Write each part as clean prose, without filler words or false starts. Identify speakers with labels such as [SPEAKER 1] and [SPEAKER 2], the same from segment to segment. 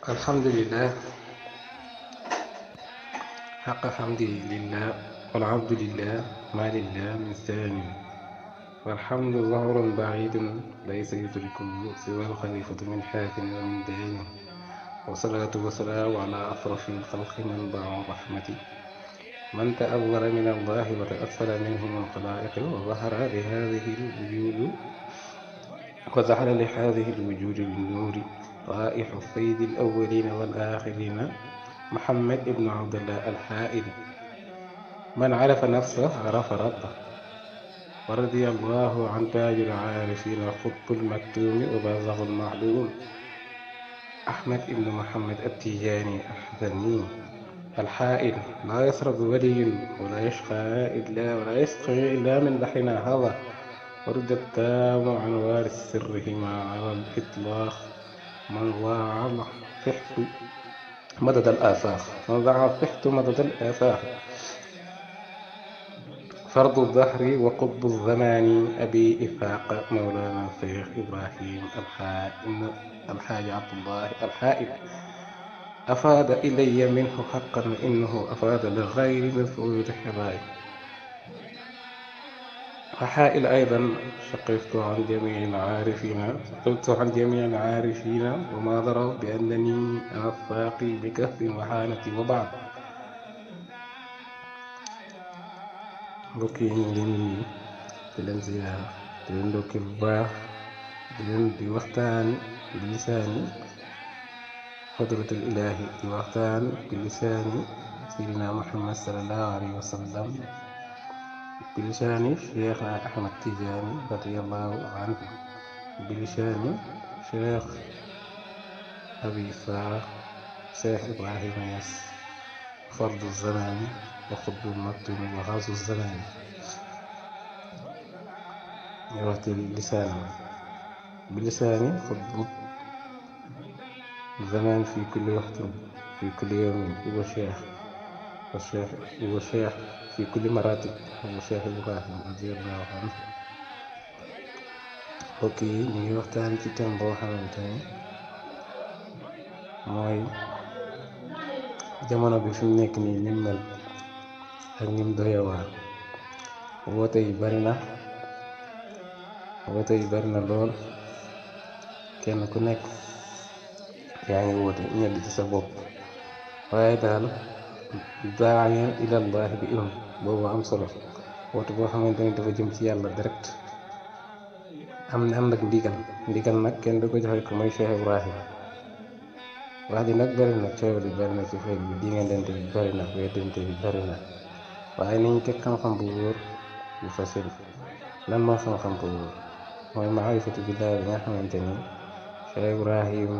[SPEAKER 1] الحمد لله حق حمده لله والعبد لله ما لله من ثاني والحمد ظهر بعيد ليس يدركه سوى الخليفة من حاكم ومن دان والصلاة والسلام على أشرف الخلق منبع رحمتي من تأول من الله وتأثر منه من خلائق وظهر لهذه الوجود بالنور رائح السيد الأولين والآخرين محمد ابن عبد الله الحائر من عرف نفسه عرف ربه ورضي الله عن تاج العارفين خط المكتوم وبازغ المعلوم أحمد ابن محمد التيجاني الحزني الحائر لا يسرب ولي ولا يسقي إلا من لحنا هذا ورد التام عن وارث سرهما على الإطلاق من ضاع الفحت مدد الآفاق فرض الظهر وقطب الزمان أبي إفاق مولانا الشيخ إبراهيم الحاج عبد الله الحائر أفاد إلي منه حقا إنه أفاد لغير مسؤول حبائي وحائل أيضا شقفت عن جميع العارفين وما ضروا بأنني أنا الساقي بكهف وحانتي وبعض mbokk yi ñu ngi leen nuyu di leen ziyaara di leen ndokkeel bu baax di waxtaan bi lisaani xadratul ilaahi di waxtaan bi lisaani sayyidina Muhammad sallallahu alayhi wa sallam bi lisaani Cheikhna Ahmad Tijaani radiyallahu anhu bi lisaani Cheikh Abi Isaaq Cheikh Ibrahima Niass fardu zamaani wa xutbul maktuum wa xaasu zamaani ñu waxte bi lisaani xutbu zamaan fi kulli waxtin fi kulli yawmin huwa cheikh fi kulli maratib huwa cheikh Ibrahim radiyallahu anhu mbokk yi ñu ngi waxtaan ci thème boo xamante ne mooy jamono bi fi mu nekk nii nim mel ak nim doyawaan woote yi bari na lool kenn ku nekk yaa ngi woote ñedd ci sa bopp waaye daal daayan ilallahi bi ilm boobu am solo woote boo xamante ne dafa jëm ci yàlla direct am nag ndigal nag kenn du ko joxe ko mooy Cheikh Ibrahim wax ji nag bari na coow li bari na ci fay bi di nga dente bi bari na weddente bi bari na waaye nañ teg xam-xam bu wóor bu fasil lan moo xam-xam bu wóor mooy maarifatu billaah bi nga xamante ni Cheikh Ibrahim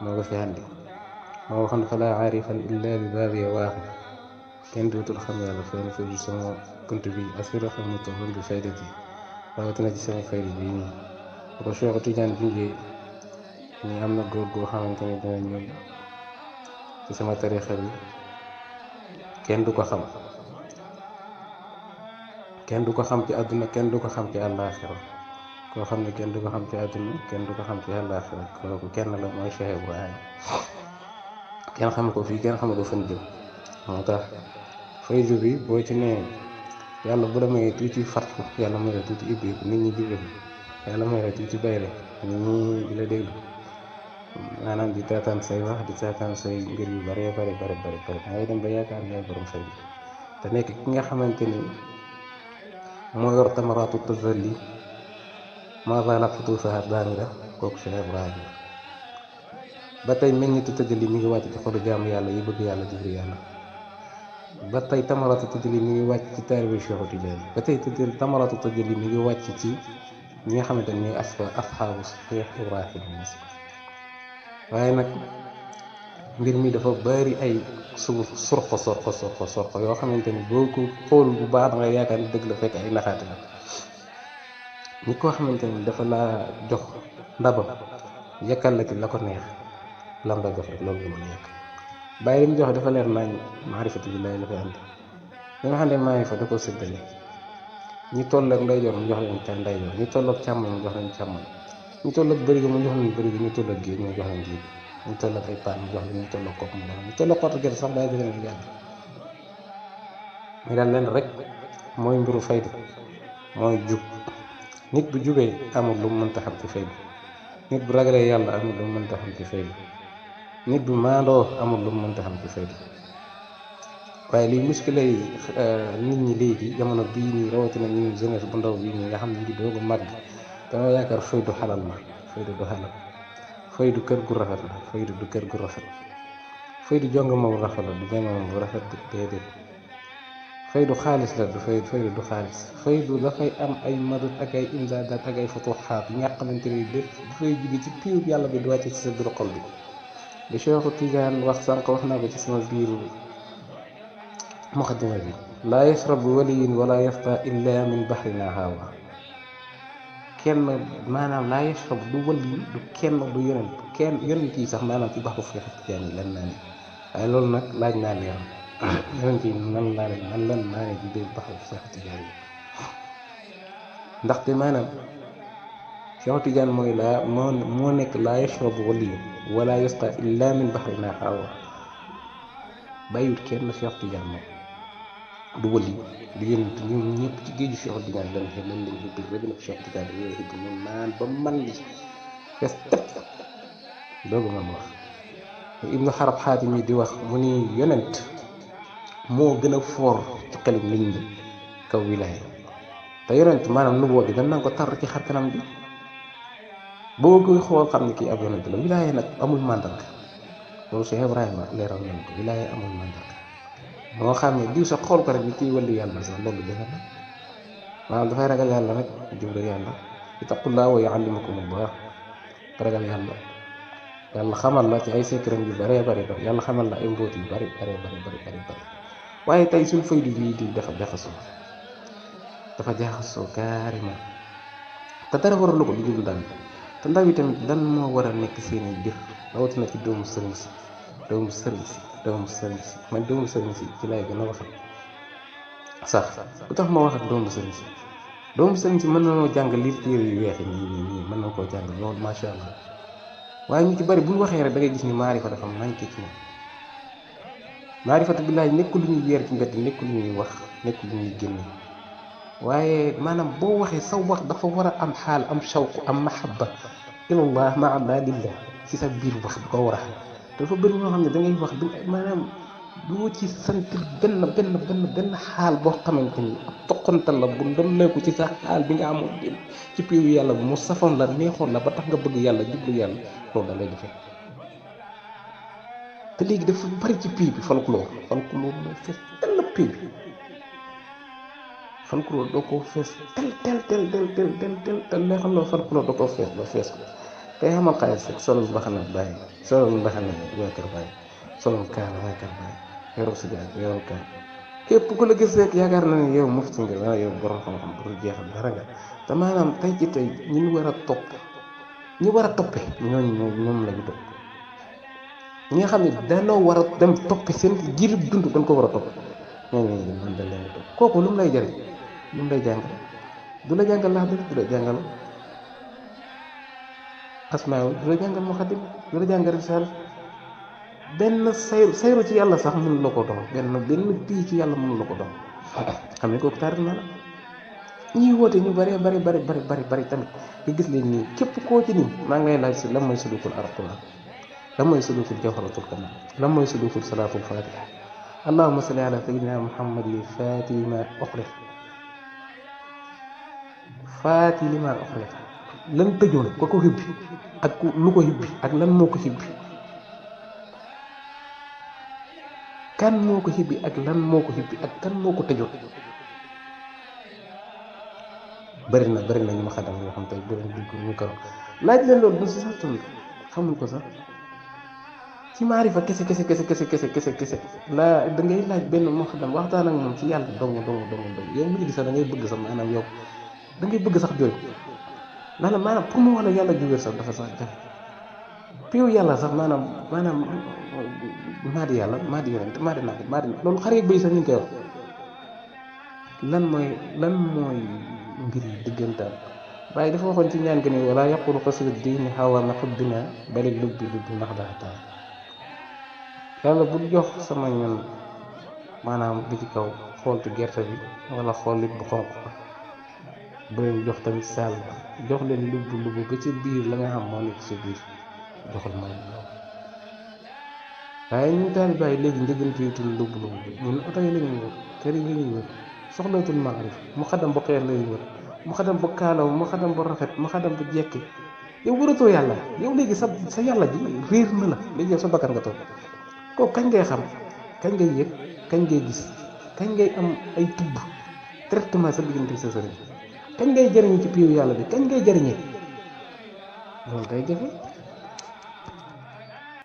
[SPEAKER 1] moo ko fi andi moo waxoon fa laa aarifan illa bi baabi waaxid kenn dootul xam yàlla fenn fu dul sama bunt bi asira xam mu toxoon bi faydati rawatina ci sama fayda bii nii bu ko Cheikh Tidiane junjee ñi am na góor goo xamante ni dina ñëw ci sama tarixa bi kenn du ko xam ci àdduna kenn du ko xam ci àllaaxira koo xam ne kenn du ko xam ci àdduna kenn du ko xam ci àllaaxira kooku kenn la mooy Cheikh Ibrahim kenn xam ko fii kenn xamul ko fan jëm moo tax faydu bi boo ci nee yàlla bu la mayee tuuti fatxu yàlla may la tuuti ibbi nit ñi jublu yàlla may la tuuti bayre nit ñi di la déglu maanaam di taataan say wax di taataan say mbir yu bare ngay dem ba yaakaar ngay borom fay te nekk ki nga xamante ni moo yor tamaraatu tazalli maa zaala futuusaha daamira kooku Cheikh Ibrahim ba tey meññitu tëjali mi ngi wàcc ci xolu jaamu yàlla yi bëgg yàlla jublu yàlla ba tey tamaraatu tëjali mi ngi wàcc ci taalibe Cheikh Tidiane ba tey tamaraatu tëjali mi ngi wàcc ci ñi nga xamante ni ñooy asxaabu Cheikh Ibrahim waaye nag mbir mi dafa bari ay sorxo yoo xamante ni boo ko xool bu baax da nga yaakaar ni dëgg la fekk ay naxaate la nit koo xamante ni dafa laa jox ndabam yekkal la ci la ko neex lam la jox rek loolu nga mën a yekk bàyyi li mu joxe dafa leer nañ maarifatu billaahi la fi andi li nga xam ne maa ngi fa da ko séddale ñi toll ak ndeyjoor mu jox leen ca ndeyjoor ñi toll ak càmmoñ mu jox leen càmmoñ ñu toll ak bërigo mu jox leen bërigo ñu toll ak géej mu jox leen géej ñu toll ak ay paan mu jox la ñu toll kopp mu ñu toll xottu gerte sax daa jëlee yàlla mais daal leen rek mooy mbiru fayda mooy jub nit bu jubee amul lu mu mënta xam ci fayda nit bu ragalee yàlla amul lu mu mënta xam ci fayda nit bu maandoo amul lu mu mënta xam ci fayda waaye lii muskile yi nit ñi léegi jamono bii nii rawatina ñun jeunesse bu ndaw bii nii nga xam ne ngi doog a màgg dama yaakaar faydu xalal la faydu du xalal faydu kër gu rafet la faydu du kër gu rafet faydu jonga moom rafet la du jonga moom bu rafet déedéet faydu xaalis la du faydu du xaalis faydu dafay am ay madad ak ay imdaadaat ak ay futuxaat yi nga xamante ni dafay jóge ci piiw yàlla bi di wàcce ci sa biir xol bi li Cheikhu Tidiane wax sànq wax naa ko ci sama biiru muqaddima bi laa yashrabu waliyun wala yafta illa min bahrina hawa kenn maanaam laa yashrabu du wali du kenn du yonent yi sax maanaam ci baxu Cheikhu Tidiane yi lan naa ne waaye loolu nag laaj naa leer yonent yi nan lan naa ne ci biir baxu Cheikhu Tidiane yi ndaxte maanaam Cheikhu Tidiane mooy moo nekk laa yashrabu waliyun wala yafta illa min bahrina hawa bàyyiwut kenn Cheikh Tidiane moom du wali di yonent ñoom ñëpp ci géeju Cheikh Tidiane lan lañ xibbi rek nag Cheikh Tidiane yooyu xibbi moom naan ba man li fes tëpp doogu man wax ibnu xarab xaatim yi di wax mu ni yonent moo gën a foor ci xelum nit ñi kaw wilaaya te yonent maanaam nu boo gi dañ naan ko tar ci xar kanam bi boo koy xool xam ne kii ab yonent la wilaaya nag amul màndarga loolu Cheikh Ibrahima leeral nañ ko wilaaya amul màndarga moo xam ne diw sax xool ko rek ni kii wàllu yàlla sax loolu defe na maanaam dafay ragal yàlla rek jublu yàlla ittaqullaaha wa yuallimukumullah ragal yàlla yàlla xamal la ci ay secret yu bëree bëri yàlla xamal la ay mbóot yu bëri waaye tey suñ faydu bii di dafa jaxasoo carrément te dara waralu ko lu dul daan te ndaw yi tamit lan moo war a nekk seeni biir rawatina ci doomu sëriñ si man doomu sëriñ si ci lay gën a waxal sax lu tax ma wax ak doomu sëriñ si mën na noo jàng liir téere yu weex yi nii mën na koo jàng loolu macha allah waaye ñu ci bari buñ waxee rek da ngay gis ni maarifa dafa manqué ci moom maarifatu billaahi nekkul lu ñuy yeer ci mbedd nekkul lu ñuy wax nekkul lu ñuy génne waaye maanaam boo waxee sa wax dafa war a am xaal am shawq am mahabba ilallah ma allah lillah ci sa biir wax du ko war a dafa bëri ñoo xam ne da ngay wax du maanaam doo ci sentir benn xaal boo xamante ni ab toqantal la bu ndolleeku ci sa xaal bi nga amoon ci piiwu yàlla bu mu safoon la neexoon la ba tax nga bëgg yàlla jublu yàlla loolu da lay defee te léegi dafa bari ci pii bi folklore moo fees tel pii bi folklore doo ko fees tel lay xam ne folklore doo ko fees ba fees ko tey xamal xaalis rek solul mbaxana bàyyi solul mbaxana waa kër bàyyi solul kaala waa kër bàyyi yorul si gaal yorul kaala képp ku la gis rek yaakaar na ne yow mufti nga wala yow borom xam-xam pour jeexal dara nga te maanaam tey ci tey ñi war a toppe ñoom la ñu topp ñi nga xam ne dañoo war a dem toppe seen jiitu dund dañ ko war a topp ñooñu dañ leen topp kooku lu mu lay jëriñ lu mu lay jàngal du la jàngal laa du la jàngal asmaa du la jàngal muqaddim du la jàngal risaala benn sayru ci yàlla sax mënu la ko doon benn pii ci yàlla mënu la ko doon xam ne kooku taarif na la ñuy woote ñu bari tamit nga gis leen nii képp koo ci nii maa ngi lay laaj si lan mooy sulukul alquran lan mooy sulukul jawharatul kamal lan mooy sulukul salaatul fatiha allahumma salli ala sayyidina muhammad li faati lima uxliq lan tëjoon ko hibbi ak lu ko hibbi ak lan moo ko hibbi kan moo ko hibbi ak lan moo ko hibbi ak kan moo ko tëjoon bëri na ñu ma xadam yoo xam tey bu leen dugg ñu ko laaj leen loolu du si sax tamit xamul ko sax ci maarifa kese la da ngay laaj benn moo xadam waxtaan ak moom ci yàlla dong yow mu ngi sax da ngay bëgg sax maanaam yow da ngay bëgg sax jooy maanaam pour mu wax la yàlla juwéer sax dafa sax jafe piiw yàlla sax maanaam maadi yàlla maadi yonent maadi loolu xar yeeg bay sax ñu ngi koy wax lan mooy mbir yi diggantaan waaye dafa waxoon ci ñaan gi ne wala yaqulu qasida diini xawaama xubbina bali lubbi ndax daxataa yàlla bul jox sama ñun maanaam bi ci kaw xooltu gerte bi wala xool lit bu xonq ba bu leen jox tamit saal ba jox leen lubbu ba ci biir la nga xam moo nekk ci biir joxal mooy loolu waaye ñu taalibe yi léegi njëgganteetul lubbu bi ñun oto yi lañuy wër kër yi lañuy wër soxlaatul maarif mu xadam bu xeer lañuy wër mu xadam bu kaalaw mu xadam bu rafet mu xadam bu jekki yow wëratoo yàlla yow léegi sa yàlla ji réer na la léegi yow sa bakkan nga toog kooku kañ ngay xam kañ ngay yëg kañ ngay gis kañ ngay am ay tubb directement sa diggante sa sëriñ kañ ngay jëriñu ci piiw yàlla bi kañ ngay jëriñee loolu day jafe